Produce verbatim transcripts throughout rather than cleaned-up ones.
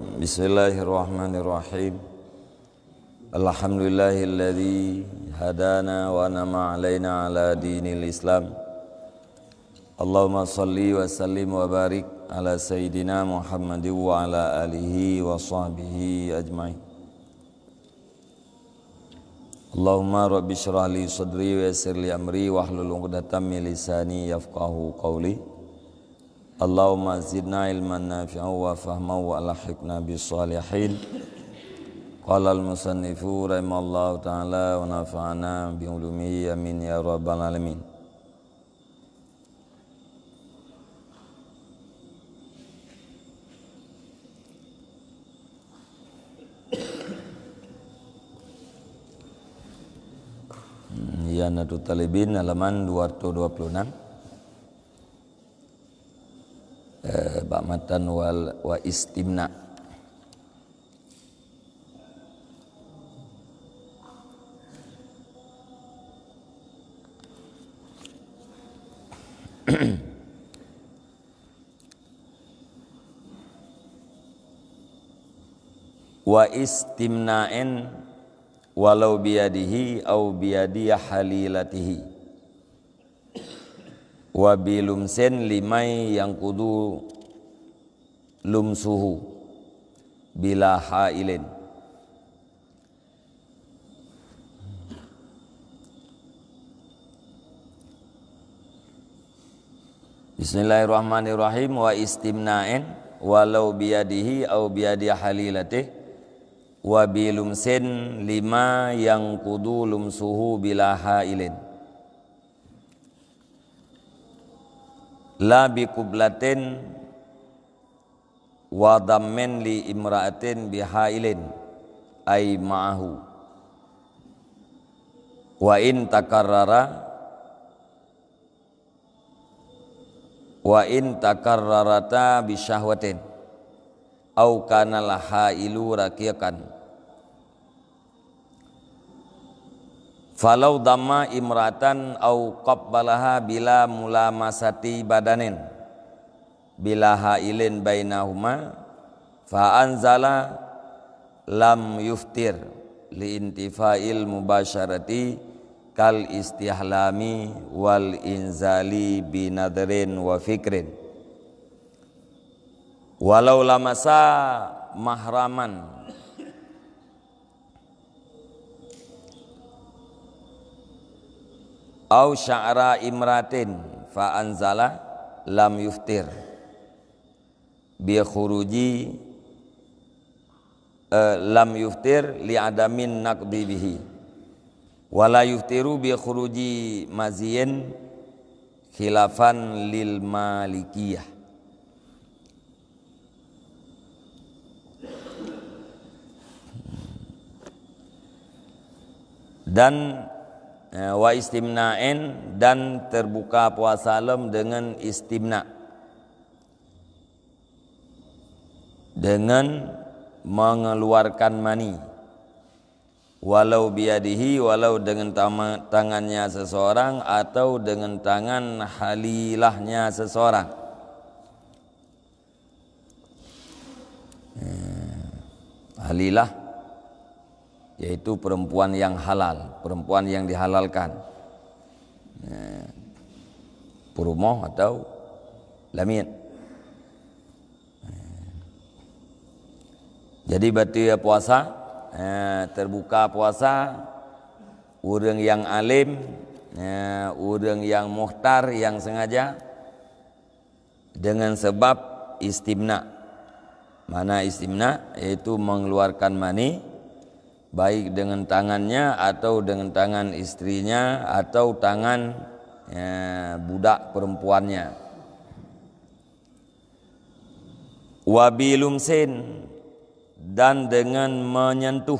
Bismillahirrahmanirrahim. Alhamdulillahilladzi hadana wa an'ama alaina ala dinil Islam. Allahumma shalli wa sallim wa barik ala sayyidina Muhammadin wa ala alihi wa sahbihi ajmain. Allahumma rabbi shrah li sadri wa yassir li amri wahlul 'uqdatam min lisani yafqahu qawli. Allahumma zidna ilman nafi'an wa fahman wa alhiqna bis shalihin. Qala al musannifu rahimallahu ta'ala wa nafa'ana bi ulumihi, amin ya rabbal alamin. Riyadhut Thalibin, halaman dua ratus dua puluh enam. Eh, bak matan wal, wa istimna. Wa istimna'in walau biyadihi au biyadi halilatihi. Wa bilumsin limai yanqudu lumsuhu bila hailin. Bismillahirrahmanirrahim. Wa istimna'in walau biyadihi au biyadi halilatih, wa bilumsin lima yanqudu lumsuhu bila hailin. La bi qublatin wa dhammin li imra'atin bi hailin ay ma'ahu. Wa in takarrara, wa in takarrarata bi syahwatin au kanal hailu raqiqan. Falau dhamma imra'atan au qabbalaha bila mulamasati badanin bila hailin bainahuma, fa anzala lam yuftir li intifail mubasyarati kal istihlami wal inzali bi nadrin wa fikrin. Walau lamasa mahraman au sya'ra imratin fa anzala lam yuftir bi khuruji, eh, lam yuftir li adamin naqdi bihi. Wa la yuftiru bi khuruji maziyin khilafan lil Malikiyah. Dan, eh, wa istimna'in, dan terbuka puasa lom dengan istimna, dengan mengeluarkan mani. Walau biyadihi, walau dengan tama-, tangannya seseorang atau dengan tangan halilahnya seseorang. Eh, halilah, yaitu perempuan yang halal, perempuan yang dihalalkan. Eh, peurumoh atau lamiet. Jadi, bateue puasa, eh, terbuka puasa, ureuëng nyang além, eh, ureuëng nyang muhtar nyang sengaja, dengan sebab istimna. Mana istimna? Yaitu mengeluarkan mani, baik dengan tangannya atau dengan tangan istrinya atau tangan, eh, budak perempuannya. Wa bilumsin, dan dengan menyentuh.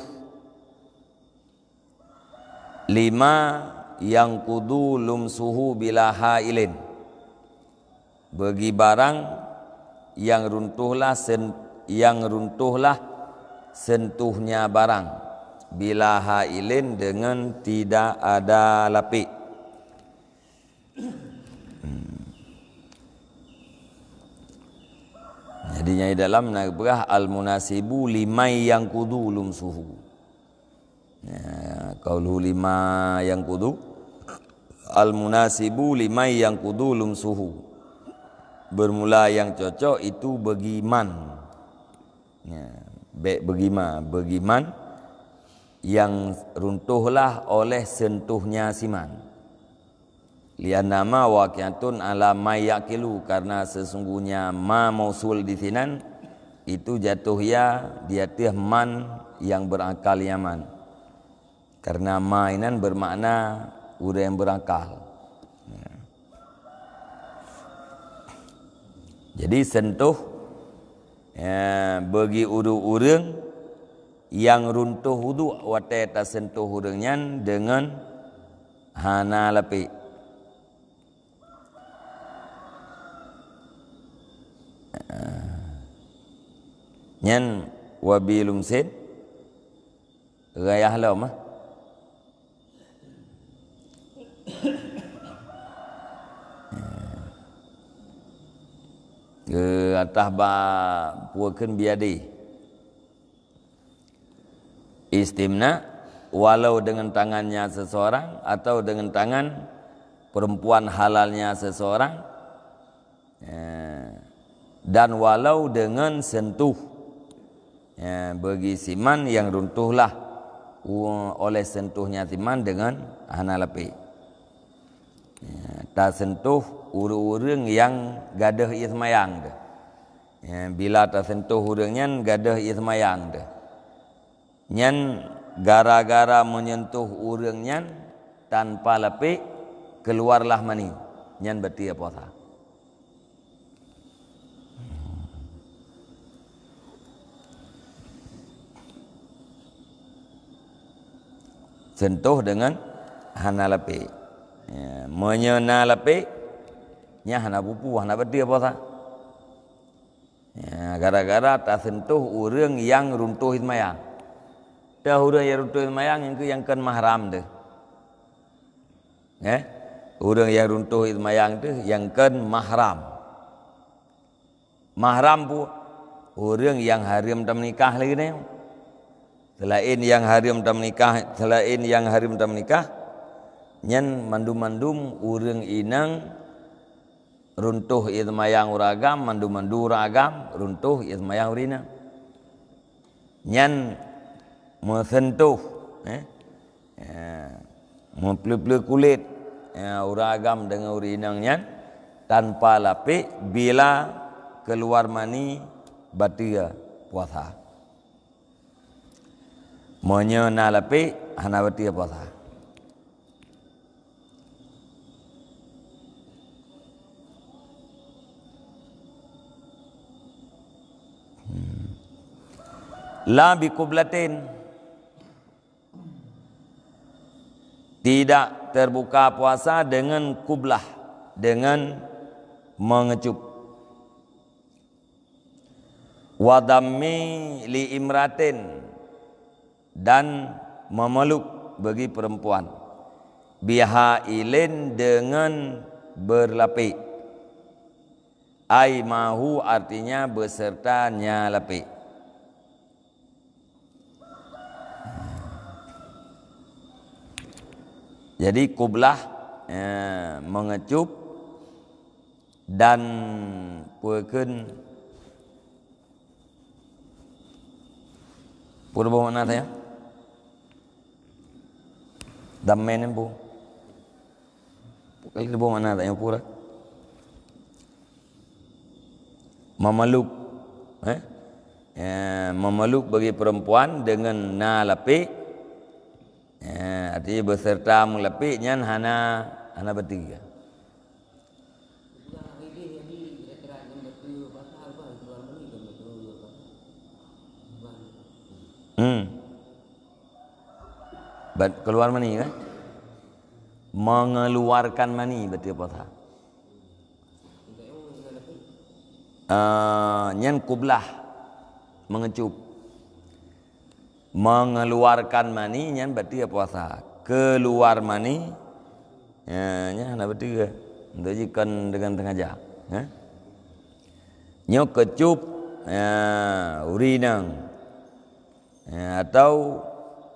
Lima yanqudu lumsuhu bila hailin, bagi barang yang runtuhlah sen-, yang runtuhlah sentuhnya barang, bila hailin, dengan tidak ada lapik. Hmm. Jadi, Nyang di dalam na geupeugah al-munasibu liman yanqudu lumsuhu. Ya, qauluhu lima yanqudu, al-munasibu liman yanqudu lumsuhu. Bermula yang cocok itu bagi man. Ya, bèk bagi ma, bagi man yang runtuhlah oleh sentuhnya si man. Lianna ma waqi'atun ala man ya'qilu, karena sesungguhnya ma mausul di sinan itu jatuh ya di ateueh man yang berakal nyan man. Karena ma inan bermakna ureuëng yang berakal. Ya. Jadi sentuh, ya, bagi ureuëng-ureuëng yang runtuh uduk watée tasentuh ureuëng nyan deungon hana lapék. Nyan wabi lumsin rayah lom ah. Ke atas ba puakeun biadi. Istimna, walau dengan tangannya seseorang atau dengan tangan perempuan halalnya seseorang, eh, dan walau dengan sentuh, eh, bagi siman yang runtuhlah u-, oleh sentuhnya siman dengan hana lapék. Ya, tasentuh ureuëng-ureuëng nyang gadôh ié seumayang teuh. Ya, bila tasentuh ureuëng nyan gadôh ié seumayang teuh. Nyan gara-gara menyentuh ureuëng nyan tanpa lapék, keluarlah mani. Nyan bateue puasa. Sentuh dengan hana lapék. Ya, meunyoe na lapék, nyan hana pupu, hana bateue puasa. Ya, gara-gara tasentuh ureuëng nyang runtuh seumayang. Teuh ureuëng nyang runtuh seumayang nyang keu-, nyang kon mahram teuh. Eh? Ureuëng nyang runtuh seumayang teuh nyang kon mahram. Mahram peue? Ureuëng nyang hareuem tameunikah lagée nyoe. Selain nyang hareuem tameunikah, selain nyang hareuem tameunikah, nyan mandum-mandum ureuëng inong runtuh ié seumayang ureuëng agam, mandum-mandum ureuëng agam runtuh ié seumayang ureuëng inong. Nyan meusentuh, eh, eh, meupleue-pleue kulét, eh, ureuëng agam deungon ureuëng inong nyan tanpa lapék bila keuluwa mani bateue puasa. Meunyoe na lapék, hana bateue puasa. Hmm. La biqublatin. Tidak terbuka puasa dengan qublah, dengan mengecup. Wa dammi li imratin, dan memeluk bagi perempuan. Bihailin, dengan berlapék. Ai mahu, artinya besertanya lapék. Jadi qublah, eh, mengecup dan peue kheun, peue boh makna tanya? Dammi nyan peue? Kali boh makna tanya peue? Memeluk, eh? Ya, memeluk bagi perempuan dengan na lapék. Ya, artinya beserta meulapék nyan hana, hana bateue. Hmm. Bat-, keluar mani kan? Mengeluarkan mani bateue puasa. Eh, nyan qublah, mengecup. Mengeluarkan mani nyan bateue puasa. Keluar mani, ya, nyan hana bateue. Untuk jih kon dengan sengaja, ya. Nyoe kecup, ya, ureueng inong, ya, atau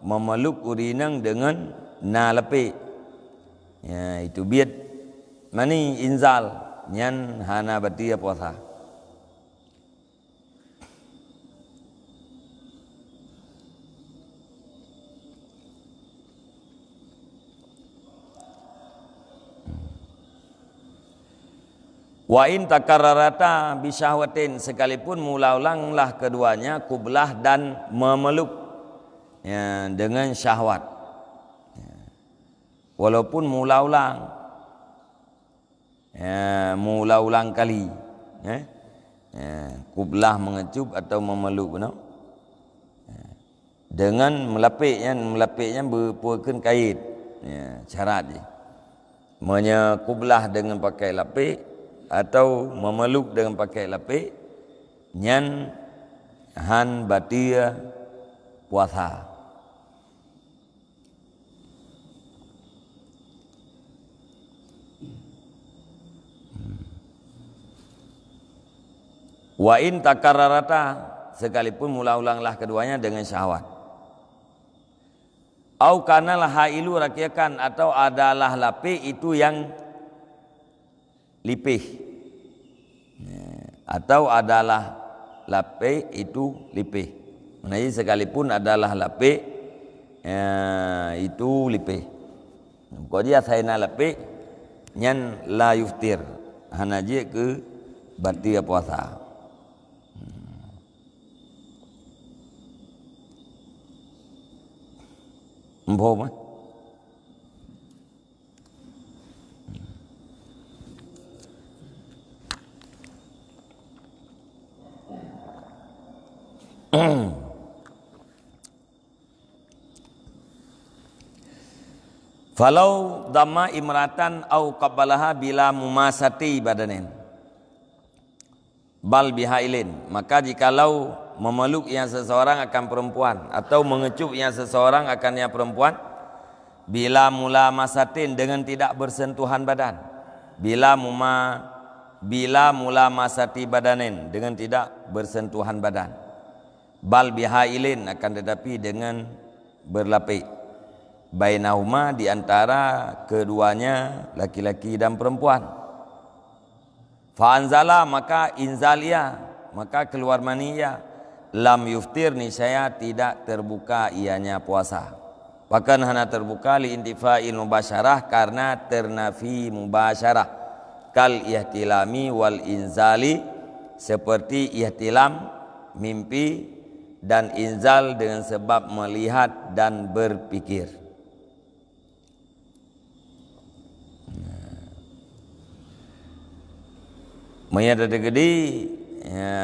memeluk ureueng inong deungon na lapek, ya, itu biet mani inzal, nyan hana bateue puasa. Wa in takarrarata bisyahwatin, sekalipun meuulang-ulang lah keduanya kublah dan memeluk, ya, dengan syahwat. Ya. Walaupun meuulang-ulang, ya, meuulang-ulang kali, eh? Ya, kublah, mengecup atau memeluk, no? Ya. Dengan meulapek nyan, meulapek nyan beupeue kheun kait. Ya, syarat jih. Meunyoe kublah dengan pakai lapek atau memeluk dengan pakai lapek, nyan han bateue puasa. Wa in takarrarata, sekalipun meuulang-ulang lah keduanya dengan syahwat. Au kanal hailu raqiqan, atau adalah lapek itu yang lipéh. Ya, atau adalah lapek itu lipéh. Meunan jih sekalipun adalah lapek, ya, itu lipéh. Pokok jih asai na lapek, nyan la yuftir, hana jeuet keu bateue puasa. Muphom, eh? Falau damma imratan au qabbalaha bila mumasati badanin, bal bihailin, maka jikalau memeluk ia seseorang akan perempuan atau mengecup ia seseorang akan ia perempuan, bila mulamasatin, dengan tidak bersentuhan badan, bila muma-, bila mulamasati badanin, dengan tidak bersentuhan badan, bal bihailin, akan tetapi dengan berlapek, bainahuma, di antara keduanya, laki-laki dan perempuan. Fa anzala, maka inzal ia, maka keluar mani ia, lam yuftir, niscaya tidak terbuka ianya puasa. Pakon hana terbuka? Li intifa'il mubasyarah, karena ternafi mubasyarah. Kal ihtilami wal inzali, seperti ihtilam, mimpi, dan inzal dengan sebab melihat dan berpikir. Meunyoe teukeudi, ya,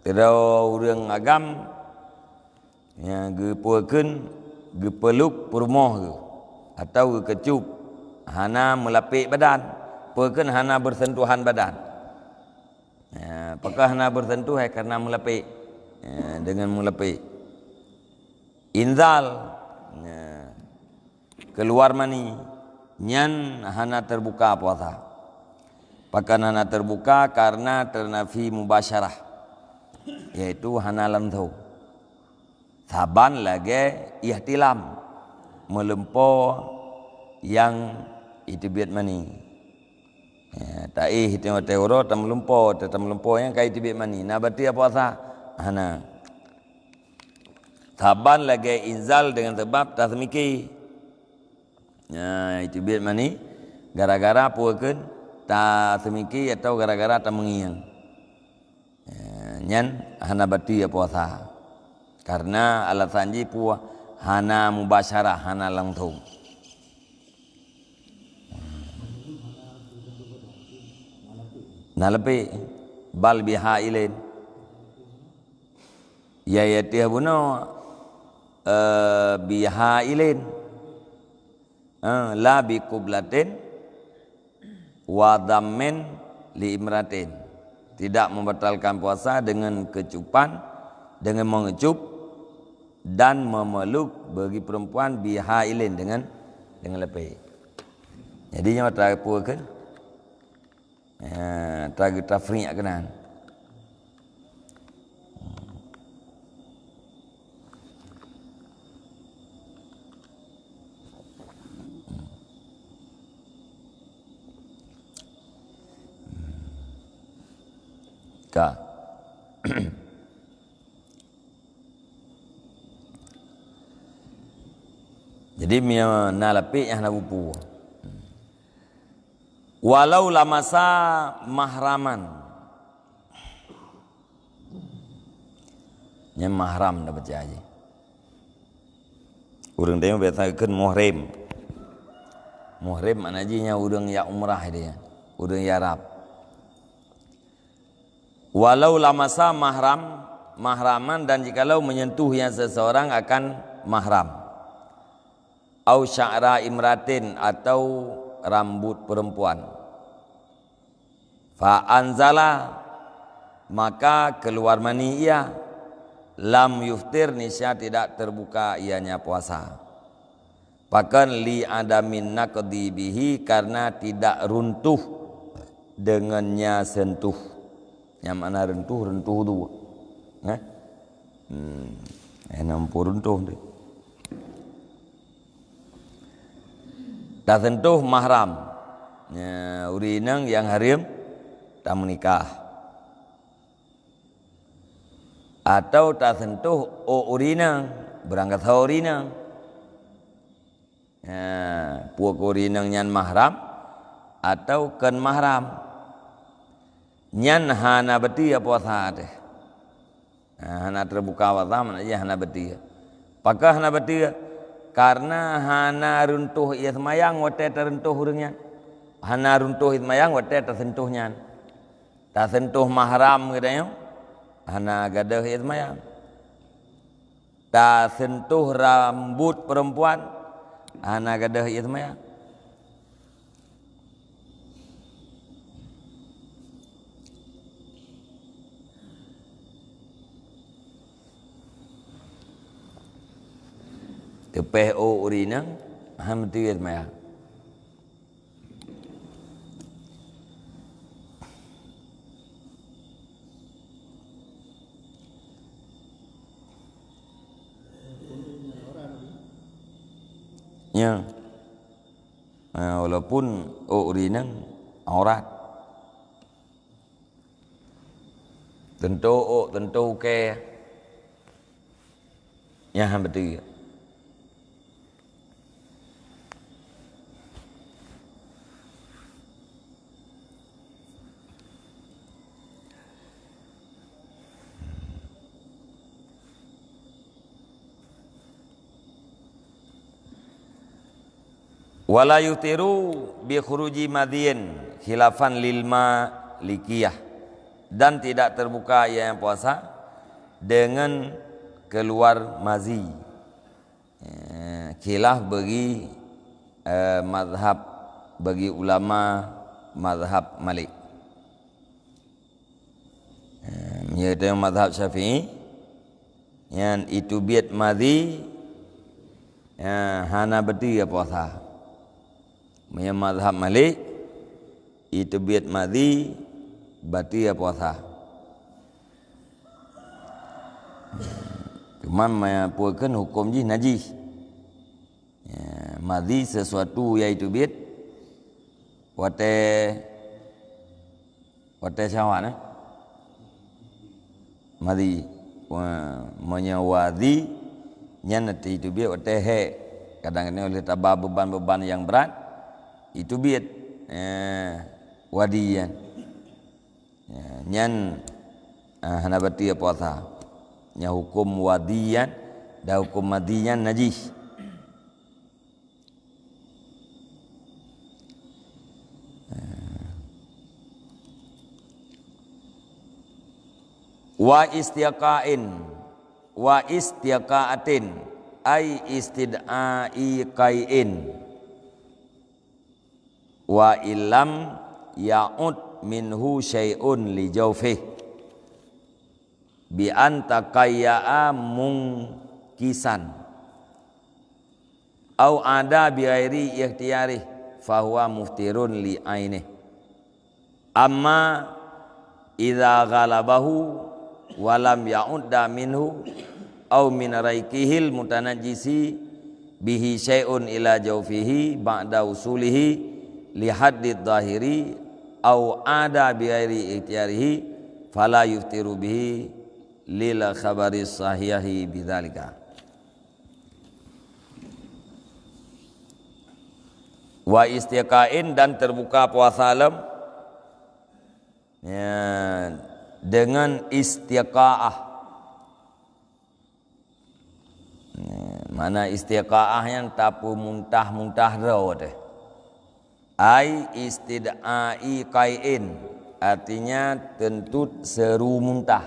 sidroe ureuëng agam, ya, geupeukeun, geupeluk peurumoh geuh, atau geukeucup, hana meulapek badan, peue kheun hana bersentuhan badan. Ya, apakah hana bersentuh? Ya, karena meulapek. Ya, dengan meulapek. Inzal, ya, keluar mani, nyan hana terbuka puasa. Pakon hana terbuka? Karena ternafi mubasyarah, yaitu hana langsung. Saban lagée ihtilam, meulumpoe nyang iteubiet mani. Ya, taéh watée uroe tameulumpoe, watée tameulumpoe nyan ka iteubiet mani. Na bateue puasa? Hana. Saban lagée inzal dengan sebab taseumiké. Ya, iteubiet mani gara-gara peue kheun? Taseumiké atau gara-gara tameungieng. Eh, nyan hana bateue puasa. Karena alasan jih peue? Hana mubasyarah, hana langsung. Na lapek, bal bihailin. Ya, ya tiah bunoe, eh, bihailin. Eh, la bi qublatin wa dhammin li imratin. Tidak membatalkan puasa dengan kecupan, dengan mengecup dan memeluk bagi perempuan bihailin dengan, dengan lapek. Jadi nyoe tapeue kheun? Ya, ta-, tafriq keunan. Ka. Jadi, meunyoe na lapék nyang hana pue-pue. Walau lamasa mahraman. Nyan mahram dah baca aja. Ureuëng tanyoe biasa kheun muhrim. Muhrim makna jih nyan ureuëng nyang umrah dia, ureuëng nyang Arab. Walau lamasa mahram, mahraman, dan jikalau menyentuh yang seseorang akan mahram. Au sya'ra imratin, atau rambut perempuan. Fa anzala, maka keluar mani ia. Lam yuftir, niscaya tidak terbuka ianya puasa. Pakon? Li adamin naqdi bihi, karena tidak runtuh dengannya sentuh. Nyang makna runtuh, runtuh tu. Nah. Hmm. Eh, nampu runtuh tu. Tasentuh mahram. Ya, ureuëng inong nyang hareuem tameunikah. Atau tasentuh ôk ureuëng inong, beurangkasoe ureuëng inong. Ha, pue keu ureuëng inong nyan mahram atau kon mahram. Nyan hana beutôi puasa teuh. Ha, hana teubuka puasa, makna jih hana beutôi. Pakon hana beutôi? Karena hana runtuh ie seumayang watée tasentuh ureuëng nyan. Hana runtuh ie seumayang watée tasentuh nyan. Tasentuh mahram geutanyoe, hana gadôh ie seumayang. Tasentuh rambut perempuan, hana gadôh ie seumayang. Teupeh ôk ureuëng inong, hana beutôi ie seumayang. Ya. Ha, walaupun ôk ureuëng inong aurat. Teuntô ôk, teuntô ukée. Nyan hana beutôi. Wala yuftiru bi khuruji madhiyin khilafan lil malikiyah, dan tidak terbuka ia yang puasa dengan keluar mazi. Eh, khilaf bagi, eh, mazhab, bagi ulama mazhab Malik. Eh, meunyoe teuh mazhab Syafi'i, nyan iteubiet madhi, ya, hana beutôi puasa. Meunyoe mazhab Malik, iteubiet madhi, beutôi puasa. Cuman, meupue kheun huköm jih najih. Ya, madhi sesuatu nyang iteubiet watée, watée syahwat, eh? Madhi. Wa, meunyoe wadhi, nyan iteubiet watée hék. Kadang-kadang oleh taba beuban-beuban nyang brat, iteubiet, eh, wadhi nyan. Ya, nyan, ah, hana beutôi puasa. Nyan huköm wadhi nyan, dan huköm madhi nyan najih. Wa istiqain, wa istiqatin, ai istid'ai qai'in. Wa illam ya'ud minhu syai'un li jawfih, bi an taqayya'a mungkisan, au ada bi ghairi ikhtiyarih, fahuwa muftirun li ainih. Amma idza ghalabahu wa lam ya'udda minhu au min raiqihil mutanajjisi bihi syai'un ila jawfihi ba'da usulihi li haddid dhahiri au ada bi ghairi ikhtiyarihi, fala yuftiru bihi lil khabari sahihi bidzalika. Wa istiqain, dan terbuka puasa lom, ya, dengan istiqaah. Ya, makna istiqaah nyan tapeumunthah-munthah droe teuh. Ai istid'ai qai'in, artinya teuntut seuru munthah.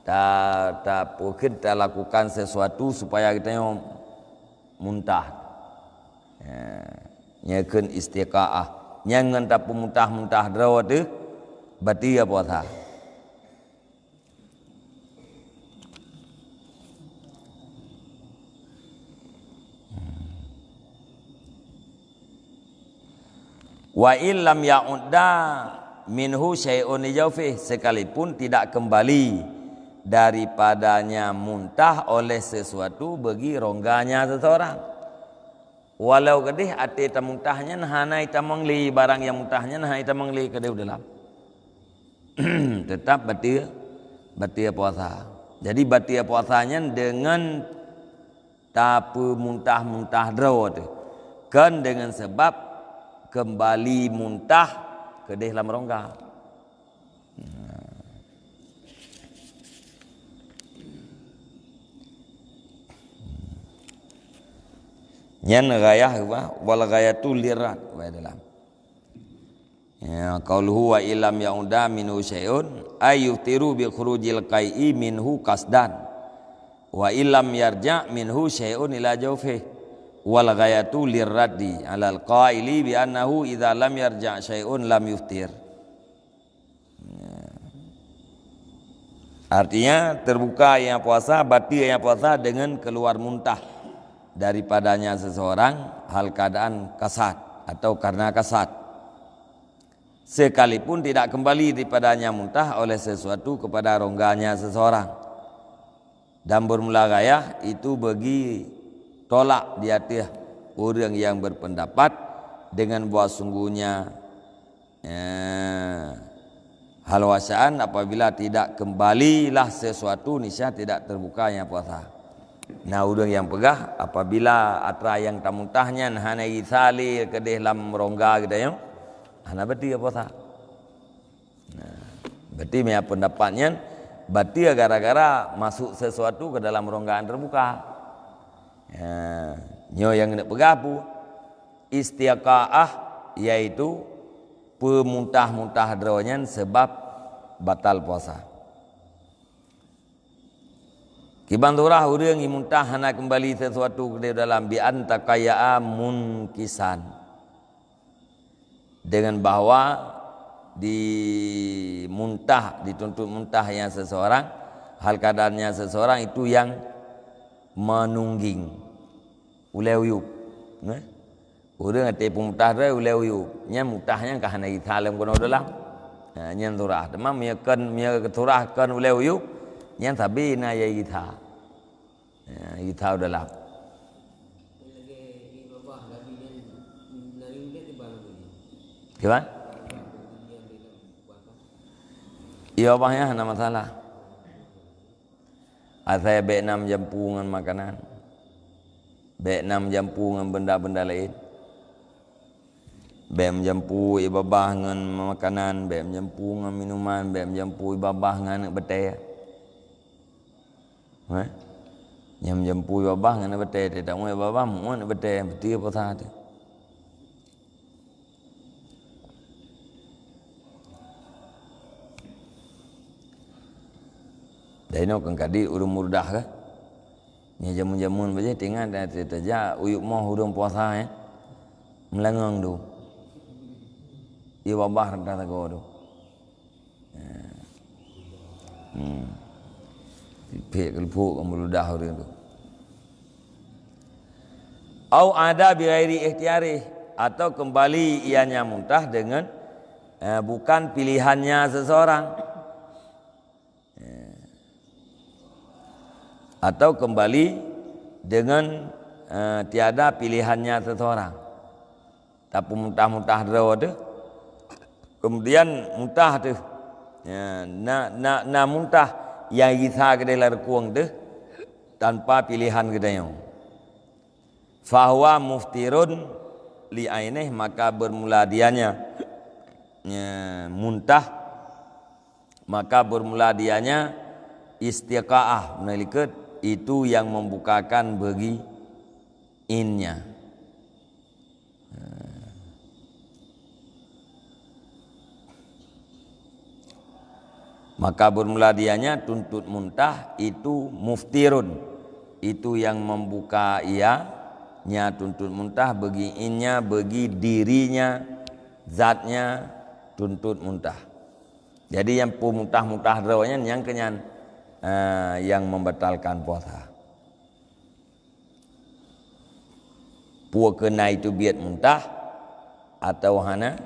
Ta-, tapeukheun talakukan sesuatu supaya geutanyoe munthah. Ya, nyan kheun istiqaah. Nyan ngon tapeumunthah-munthah droe teuh, bateue puasa. Wa in lam ya'udda minhu syai'un li jaufih, sekalipun tidak kembali daripadanya muntah oleh sesuatu bagi rongganya seseorang. Walau keudeh até tamuntah nyan hana itamong lé, barang nyang muntah nyan hana itamong lé keudeh u dalam. Tetap bateue, bateue puasa. Jadi bateue puasa nyan deungon tapeumunthah-munthah droe teuh, kon deungon sabab keumbali munthah keudeh lam rongga. Nyan ghayah, wal ghayatu lirad, wa dalam. Ya, qauluhu wa illam ya'uda minhu syai'un, ay yuftiru bi khurujil qai'i minhu qasdan. Wa illam yarja' minhu syai'un ila jaufihi. Wal ghayatu lirraddi alal qaili bi annahu idza lam yarja' syai'un lam yuftir. Ya. Artinya, terbuka nyang puasa, bateue nyang puasa dengan keluar muntah daripadanya seseorang hal keadaan kasad atau karena kasad. Sekalipun tidak kembali daripadanya muntah oleh sesuatu kepada rongganya seseorang. Dan bermula ghayah itu bagi tolak di ateueh ureuëng nyang berpendapat dengan bahwa sungguhnya, eh, hal wasaan apabila tidak kembalilah sesuatu niscaya tidak terbukanya puasa. Nah, ureuëng nyang peugah apabila atra nyang tamuntah nyan hana gisa lé keudeh lam rongga geutanyoe, hana bateue puasa. Nah, berarti meunan pendapat nyan, bateue gara-gara masuk sesuatu ke dalam rongga nyang terbuka. Ya, nyoe nyang keuneuk peugah peue? Istiqaah, yaitu peumuntah-muntah droe nyan sebab batal puasa. Kiban surah ureuëng jimuntah hana keumbali sesuatu keudeh dalam bi an taqayya'a munkisan. Dengan bahwa dimuntah, dituntut muntah nyang seseorang, hal keadaannya seseorang itu yang menungging ulée uyueb. Nah, ureuëng até peumuntah droe ulée uyueb. Nyan muntah nyan ka hana gisa lom keunoe dalam. Ha, nyan surah. Teuma meunyoe kon, meunyoe surah kon ulée uyueb, nyan sabe na nyang gisa. Ya, gisa dalam. Kiban? Iya, bah, ya, hana masalah. Asai bék na meujampu ngon makanan. Bék na meujampu ngon benda-benda laén. Bék meujampu ié babah ngon makanan, bék meujampu ngon minuman, bék meujampu ié babah ngon aneuk batée. Eh? Nyang meujampu ié babah ngon aneuk batée, teutamong ié babah muet aneuk batée, beutôi puasa teuh. Dan inoe kon ka dit ureuëng murdah kah? Nyan jameun-jameun bajée teuingat dan tajak uyueb moh ureuëng puasa, eh. Meulangong tu. Ié babah rata sagoe tu. Hmm. Pihek keuleupok ka meuludah ureuëng tu. Au ada bi ghairi ikhtiyarih, atau kembali ianya muntah dengan, eh, bukan pilihannya seseorang. Eh. Atau kembali dengan, eh, tiada pilihannya seseorang. Tapeumuntah-muntah droe teuh. Kemudian muntah teuh. Ya, na, na, na muntah nyang gisa keudeh lam reukong teuh tanpa pilihan geutanyoe. Fahuwa muftirun li ainih, maka bermula dianya, ya, muntah, maka bermula dianya istiqaah, meunan likot, itu yang membukakan bagi innya. Maka bermula dianya tuntot muntah itu muftirun, itu yang membuka ia, nya tuntot muntah bagi innya, bagi dirinya, zatnya tuntot muntah. Jadi nyang peumuntah-muntah droe nyan, nyang keunyan, eh, nyang membatalkan puasa. Peu kheueh na itu biet muntah atawa hana?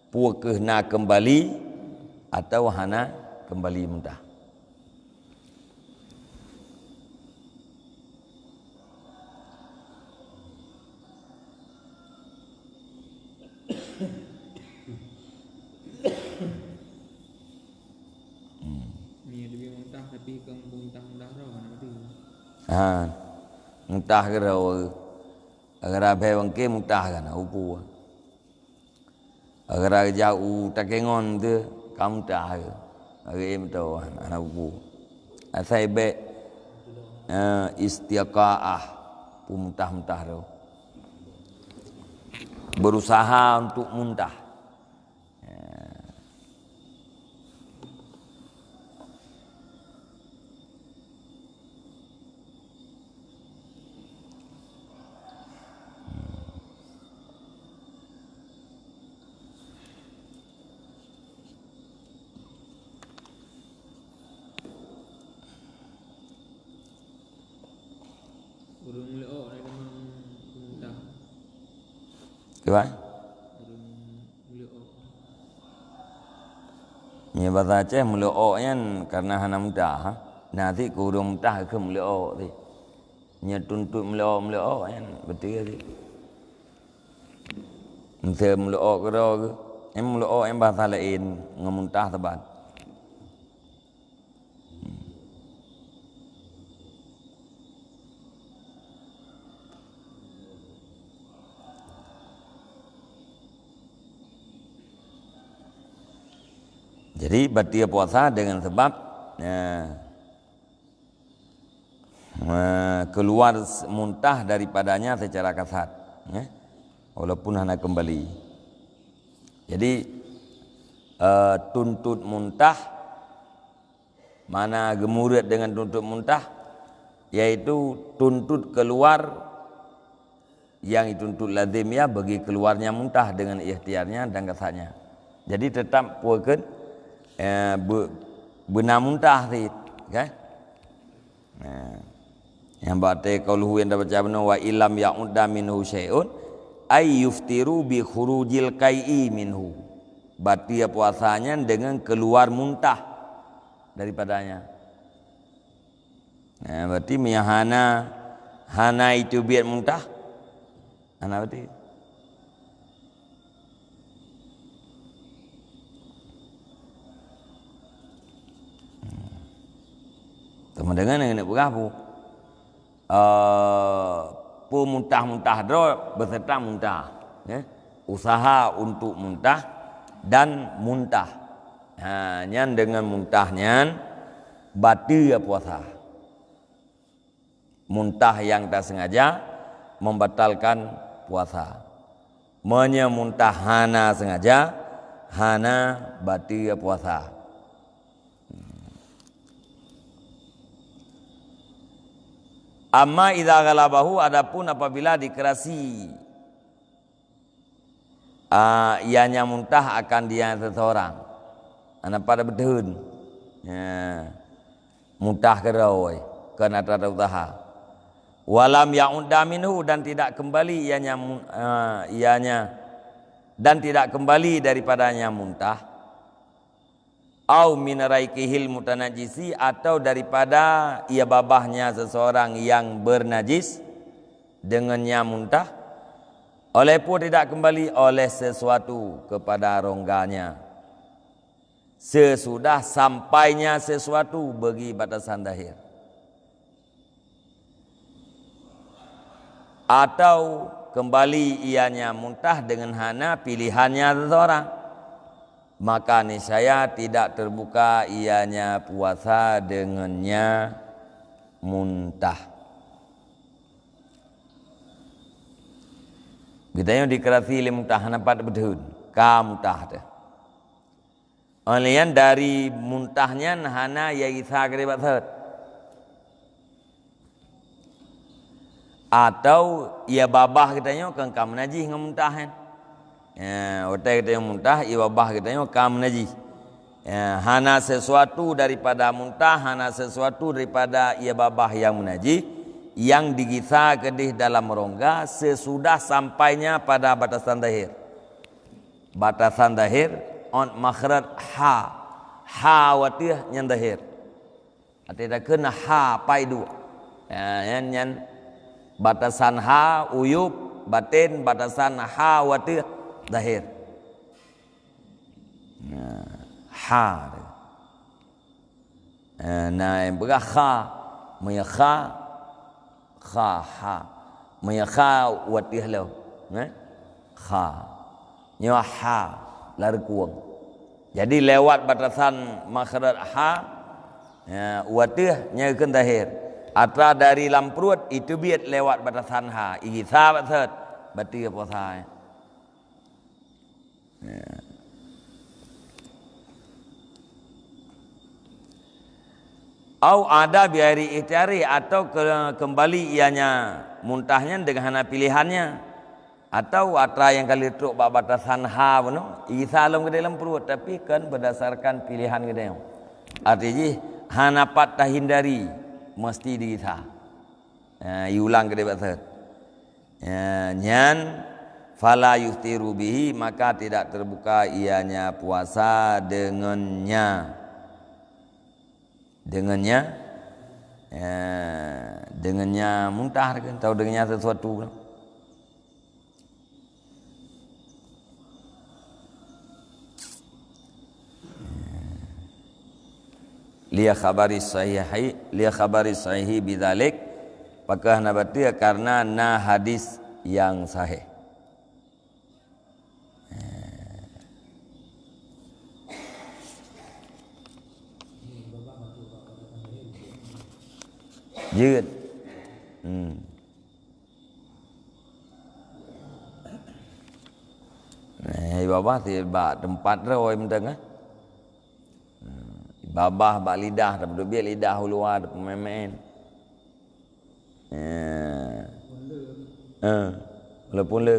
Peu kheueh na keumbali atawa hana keumbali muntah? Hmm. Meunyoe teubiet muntah tapi kon muntah-muntah droe, hana beutôi. Ha. Muntah keudroe. Gara-gara bhée bangke muntah kan, upu. Gara-gara jak u takengon tu, ka muntah ke. Hari meuto, hana upu. Asai bék, eh, istiqaah, peumuntah-muntah tu. Berusaha untuk muntah. Ya. Ureuëng meuliok na lam muntah. Kiban? Ureuëng meuliok. Nyan bahasa Aceh meuliok nyan karena hana muntah. Na cit keu ureuëng muntah keu meuliok cit. Nyan tuntot meuliok-meuliok nyan beutôi cit. Miseu meuliok keudroe, nyan meuliok nyan bahasa laén ngon muntah saban. Jadi, bateue puasa dengan sebab, ya, eh, keluar s-, muntah daripadanya secara kasat, ya, walaupun hana kembali. Jadi, eh, tuntot muntah, mana geumurit dengan tuntot muntah, yaitu tuntot keluar yang dituntut lazim ya bagi keluarnya muntah dengan ikhtiarnya dan kasatnya. Jadi tetap peu kheueh, eh, be-, beuna muntah cit, kan? Nah, nyang bak watée qauluhu nyang tabaca bunoe, "Wa illam ya'udda minhu syai'un, ay yuftiru bi khurujil qai'i minhu." Bateue puasa nyan dengan keluar muntah daripadanya. Nah, berarti meunyo hana, hana itu biet muntah, hana berarti. Teuma deungon keuneuk peugah peue? Eh, peumuntah-muntah droe beserta muntah, ya. Usaha untuk muntah dan muntah. Ha, nyan deungon muntah nyan bateue puasa. Muntah nyang tasengaja membatalkan puasa. Meunyo muntah hana sengaja, hana bateue puasa. Amma idza ghalabahu, adapun apabila dikeurasi, ah, ianya muntah akan dia seseorang, hana pat beuteun. Ya. Muntah keudroe, kon atra usaha. Walam ya'udda minhu, dan tidak kembali ianya mu-, ah, ianya, dan tidak kembali daripadanya muntah. Au min raiqihil mutanajjisi, atau daripada ia babahnya seseorang yang bernajis dengannya muntah, oleh peue tidak kembali? Oleh sesuatu kepada rongganya. sesudah sampainya sesuatu bagi batasan zahir. Atau kembali ianya muntah dengan hana pilihannya seseorang, maka niscaya tidak terbuka ianya puasa dengannya muntah. Geutanyoe dikerasi lé muntah, hana pat beudeun, ka muntah teuh. Óh lheueh nyan dari muntah nyan hana ia gisa keudeh bak sot. Atau ia babah geutanyoe kon ka meunajih ngon muntah nyan. Ya, watée geutanyoe muntah, ia babah geutanyoe ka meunajih. Ya, hana sesuatu daripada muntah, hana sesuatu daripada ia babah nyang meunajih, nyang digisa keudeh dalam rongga sesudah sampainya pada batasan zahir. Batasan zahir, ot makhraj ha. Ha wateuh nyan zahir. Até takheun ha pai duek. Ya, nyan, nyan batasan ha, uyub, baten, batasan ha wateuh zahir. Nah, ha. Eh, na nyang peugah kha. Meunyoe kha, kha, ha. Meunyoe kha, wateuh lom. Eh? Kha. Nyoe ha, lam reukueng. Jadi, lewat batasan makhraj ha, ya, wateuh nyan kheun zahir. Atra dari lam pruet, iteubiet lewat batasan ha. Igisa bak sot, bateue puasa. Ya. Au ada bi ghairi ikhtiyari, atau ke-, kembali ianya muntah nyan dengan hana pilihannya, atau atra nyang ka lheueh trok bak batasan ha bunoe, igisa lom keudeh lam pruet, tapi kon berdasarkan pilihan geutanyoe. Arti jih, hana pat tahindari, meusti digisa. Ha, iulang keudeh bak sot. Ya, nyan, fala yuftiru bihi, maka tidak terbuka ianya puasa dengannya. Dengannya, ya, dengannya muntah ke, atau dengannya sesuatu. Li khabari sahihi, li khabari sahihi bidzalik, pakon hana bateue karena na hadis nyang sahih. Jeuet. Hmm. Eh, babah sibak teumpat roi mantong, eh. Hmm. Babah bak lidah, tapi teubiet lidah u luwa, teupeumaén-maén. Eh. Eh. Walaupun le.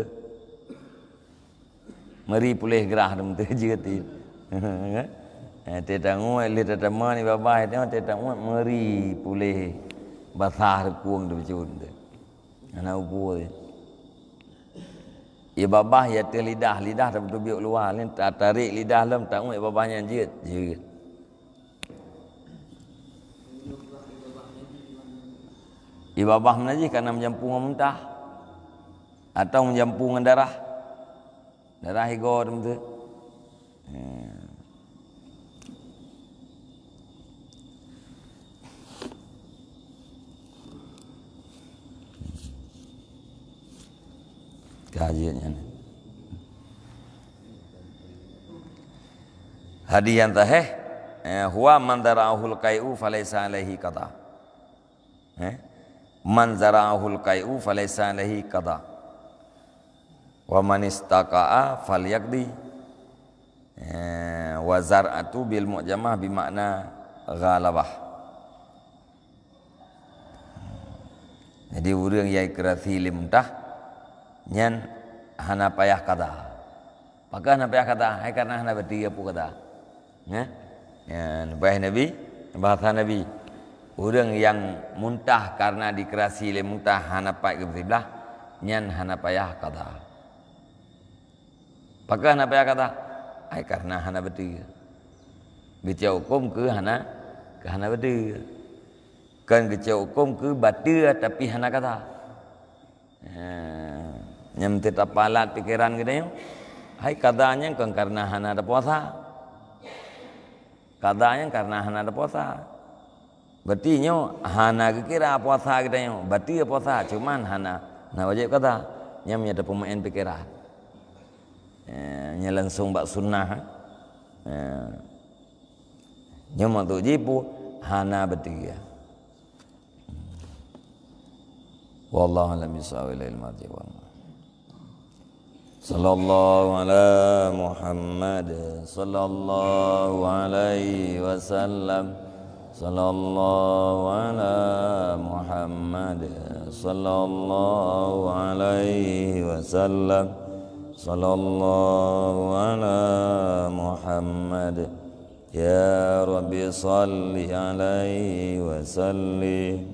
Meuri puléh grah dum teuh jeuet. Eh, teutanguet lé teutama ni babah, teutanguet meuri puléh basah reukueng teuh beucun teuh. Hana upu teuh. Ie babah ie teuh lidah, lidah tapeutubiek luwa, lé tatarek lidah lom, tanguet babah nyan jeuet, jeuet. Ie babah meunajih kana meujampu ngon muntah, atau meujampu ngon darah. Darah igoe teumeuteuk. Hmm. Ka jeuet nyan. Hadis nyang sahih, eh, huwa man zara'ahul qai'u falaisa alaihi qada. Eh? Man zara'ahul qai'u falaisa alaihi qada. Wa man istaqa'a falyaqdi. Eh, wa zar'atu bil mu'jamah bi makna ghalabah. Jadi, ureuëng nyang ikerasi lé muntah, nyan hana payah qada. Pakon hana payah qada? Hai karena hana beutôi peue qada. Nyan? Nyan, bahasa Nabi, bahasa Nabi. Ureuëng nyang muntah karena dikerasi lé muntah hana pat geubeusiblah, nyan hana payah qada. Pakon hana payah qada? Ai karena hana beutôi. Geucok huköm keu hana, keu hana beutôi. Kon geucok huköm keu beutôi tapi hana qada. Ha, nyang meusti tapalat pikeran geutanyoe, hai qada nyan kon karena hana tapuasa. Qadha nyan karena hana ada puasa. Berarti nyoe hana geukira puasa geutanyoe. Bateue puasa, cuman hana, hana wajéb qadha. Nyan meunyoe tapeumeu'én pikeran. Eh, nyan langsung bak sunnah, eh. Nyoe maksud jih peue? Hana bateue. Wallahu a'lam bishawab, ilaihil marji' wal ma'ab. Sallallahu ala Muhammad, sallallahu alaihi wasallam. Sallallahu ala Muhammad, sallallahu alaihi wasallam. Sallallahu ala Muhammad. Ya Rabbi, salli alaihi wa sallim.